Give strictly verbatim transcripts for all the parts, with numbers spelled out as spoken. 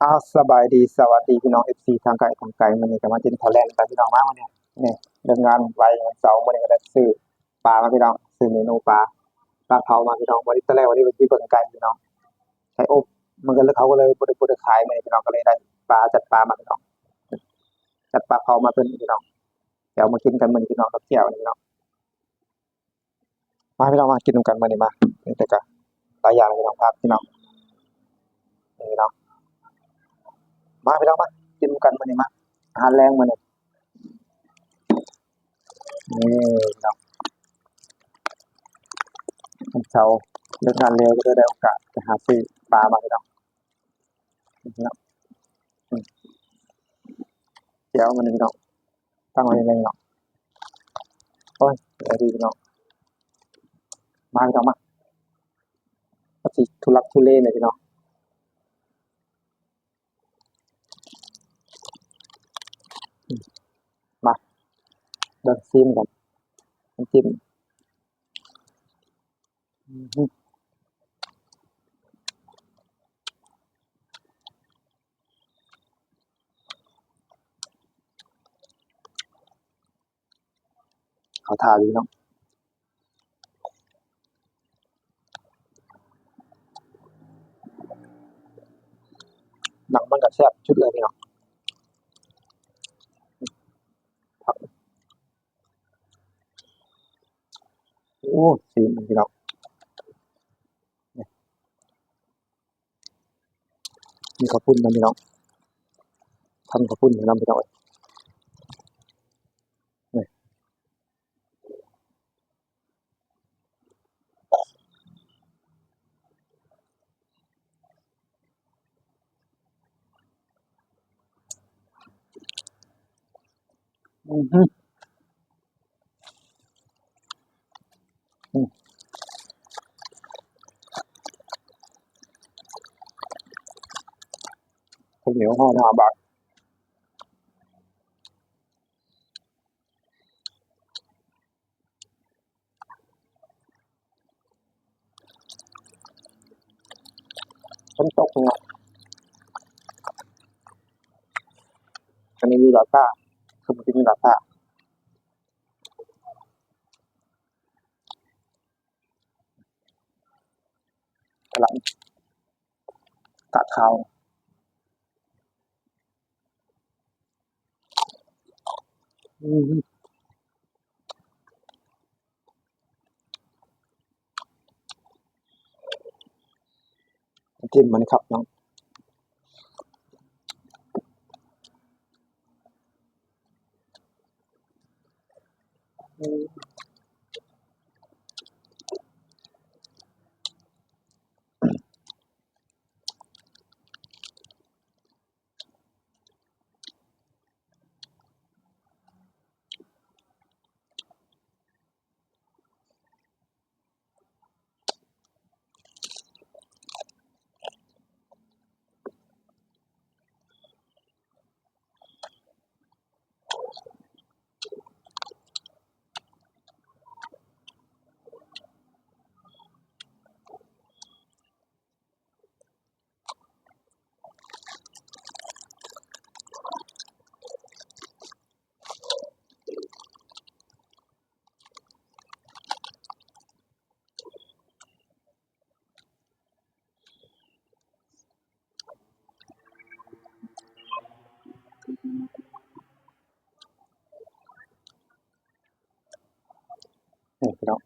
อ้าว สบายดี สวัสดีพี่น้อง เอฟซี ทางไกลทางไกล มื้อนี้ก็มากินข้าวแลงกันพี่น้อง มามื้อนี้ นี่ เลิกงานไว วันเสาร์ มื้อนี้ก็ได้ซื้อปลามาพี่น้อง ซื้อเมนูปลา ปลาเผามาพี่น้อง วันนี้ตอนแรกวันนี้เป็นที่เบิ่งไก่พี่น้อง ไก่อบ มันก็เลย เขาก็เลยบ่ได้ บ่ได้ขายมื้อนี้พี่น้อง ก็เลยได้ปลา จัดปลามาพี่น้อง จัดปลาเผามาเป็นพี่น้อง เดี๋ยวมากินกันมื้อนี้พี่น้อง กับแจ่วนี่พี่น้อง มาพี่น้อง มากินนำกันมื้อนี้มา นี่แต่ก็หลายอย่างเลยพี่น้อง ผักพี่น้อง นี่พี่น้อง มาพี่น้อง มากินนำกันมื้อนี้มา อาหารแลงมื้อนี้ นี่พี่น้อง วันเสาร์เลิกงานเร็วก็ได้โอกาสไปหาซื้อปลามาพี่น้อง นี่พี่น้อง อืม แจ่วมื้อนี้พี่น้อง ตั้งไว้ยังไงเนาะ โอ้ย เดี๋ยวดีเนาะ มาพี่น้องมา ก็สิทุลักทุเลเลยพี่น้อง อืม มา เดินซิมกัน น้ำจิ้ม อืม เขาทาดีเนาะ หนังมันก็แซ่บชุดเลยพี่น้อง ผัก โอ้ ซีมมันพี่น้อง นี่ มีข้าวปุ้นนำพี่น้อง ทำข้าวปุ้นนำพี่น้องเอ้ย นี่ อือฮึ อืม ข้าวเหนียวห่อห้าบาท ฝนตกเนาะ อันนี้มีหลอดผ้า คือมันจะมีหลอดผ้า กำลังตัดข้าว อืม น้ำจิ้มมันครับน้อง อืม นี่พี่น้อง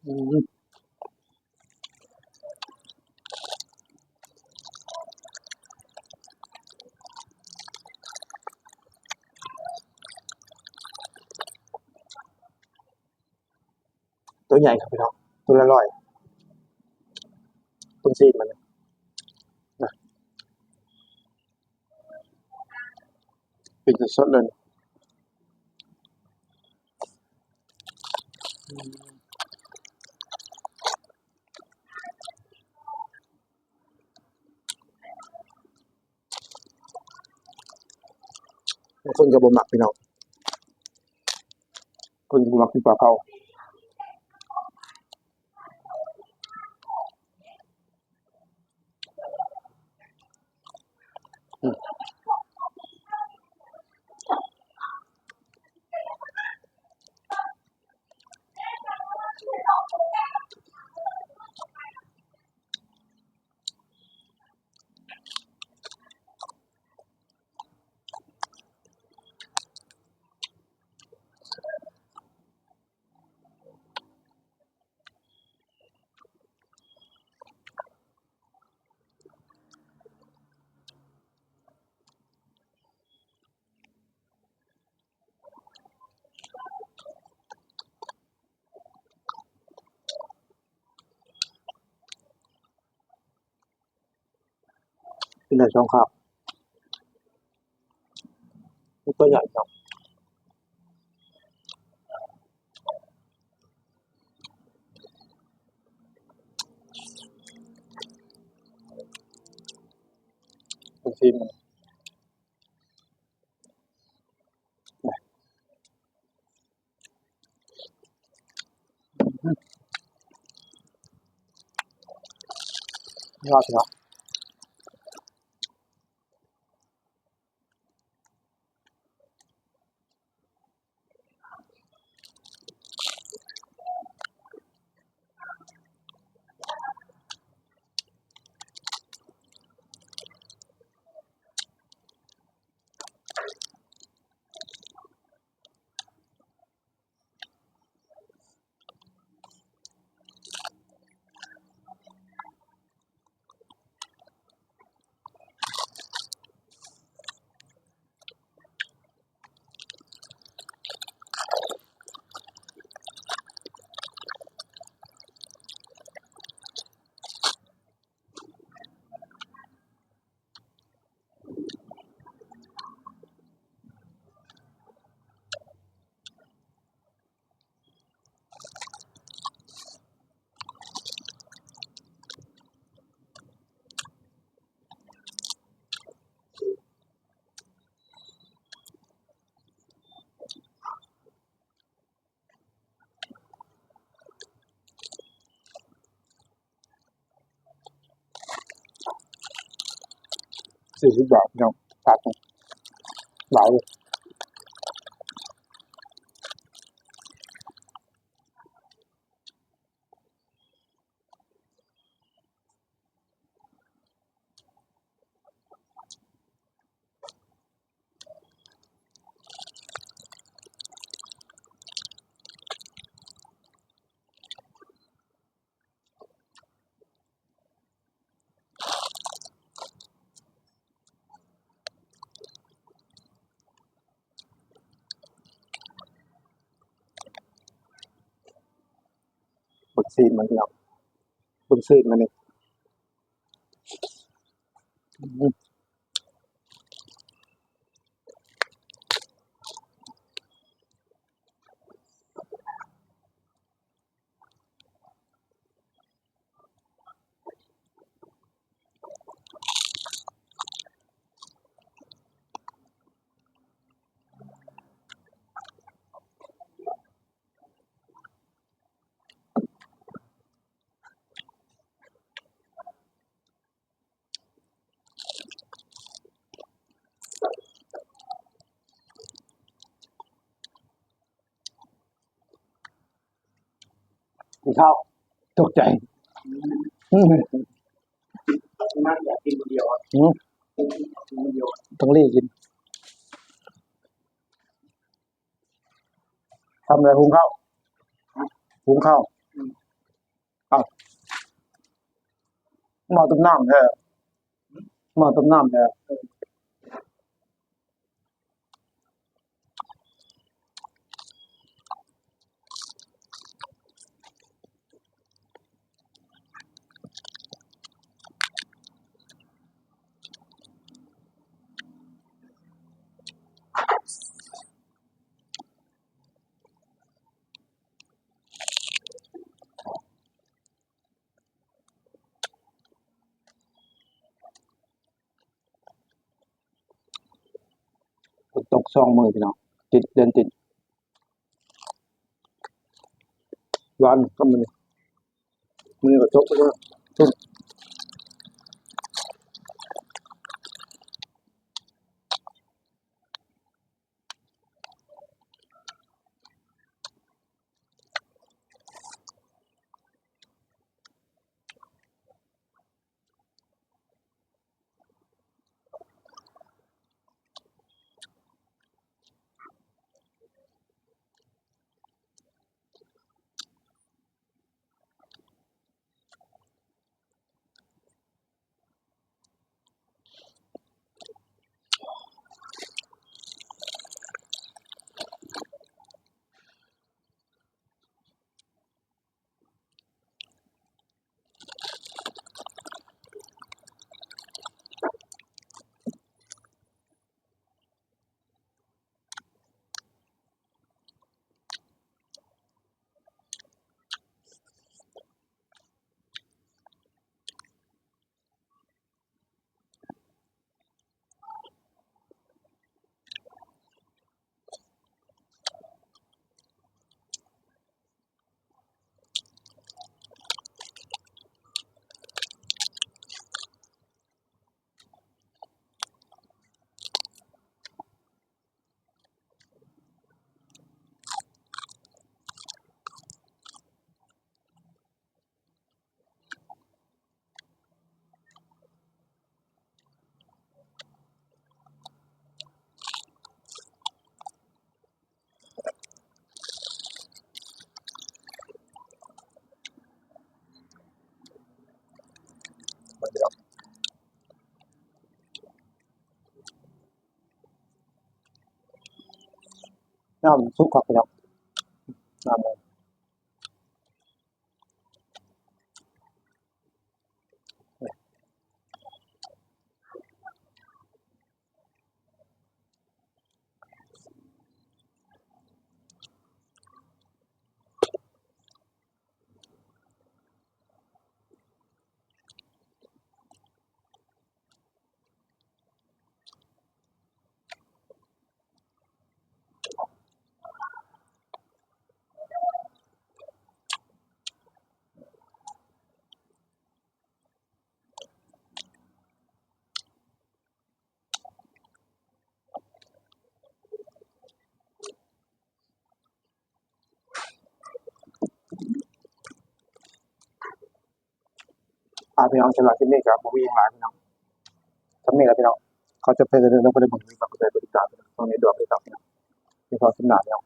อืม ตัวใหญ่ครับพี่น้อง ตัวละร้อย เบิ่งซีนมันนะ นะ กินสดๆเลย อืม บางคนก็บ่มักพี่น้อง คนก็บ่มักกินปลาเผา อืม กินได้สองคาบ มันตัวใหญ่จัง เป็นชิ้นมัน ยอดเนาะ สี่สิบบาทเนาะ ผักหลายเลย เบิ่งซีนมันพี่น้อง เบิ่งซีนมันนี่ อืม กินข้าว ตกใจ อืม นั่งอยากกินคนเดียวอะ อืม กินคนเดียวอะ ต้องรีบกิน ทำอะไร หุงข้าว หุงข้าว อืม เอา หม้อต้มน้ำแท้ หม้อต้มน้ำแท้ อื สองมื้อพี่น้อง ติด เดือนติด หวานกับมื้อนี้ มื้อนี้ก็จบไปแล้ว น้ำซุปครับพี่น้อง น้ำเลย อ่า พี่น้อง สำหรับคลิปนี้ก็บ่มีหยังหลายพี่น้อง ทำนี่แหละพี่น้อง เขาจะไปเดินลงไปในเมืองนี้ ฝากกดไลค์กดติดตามพี่น้อง ช่องนี้ด้วยพี่น้อง พี่น้อง ที่พอสำนักพี่น้อง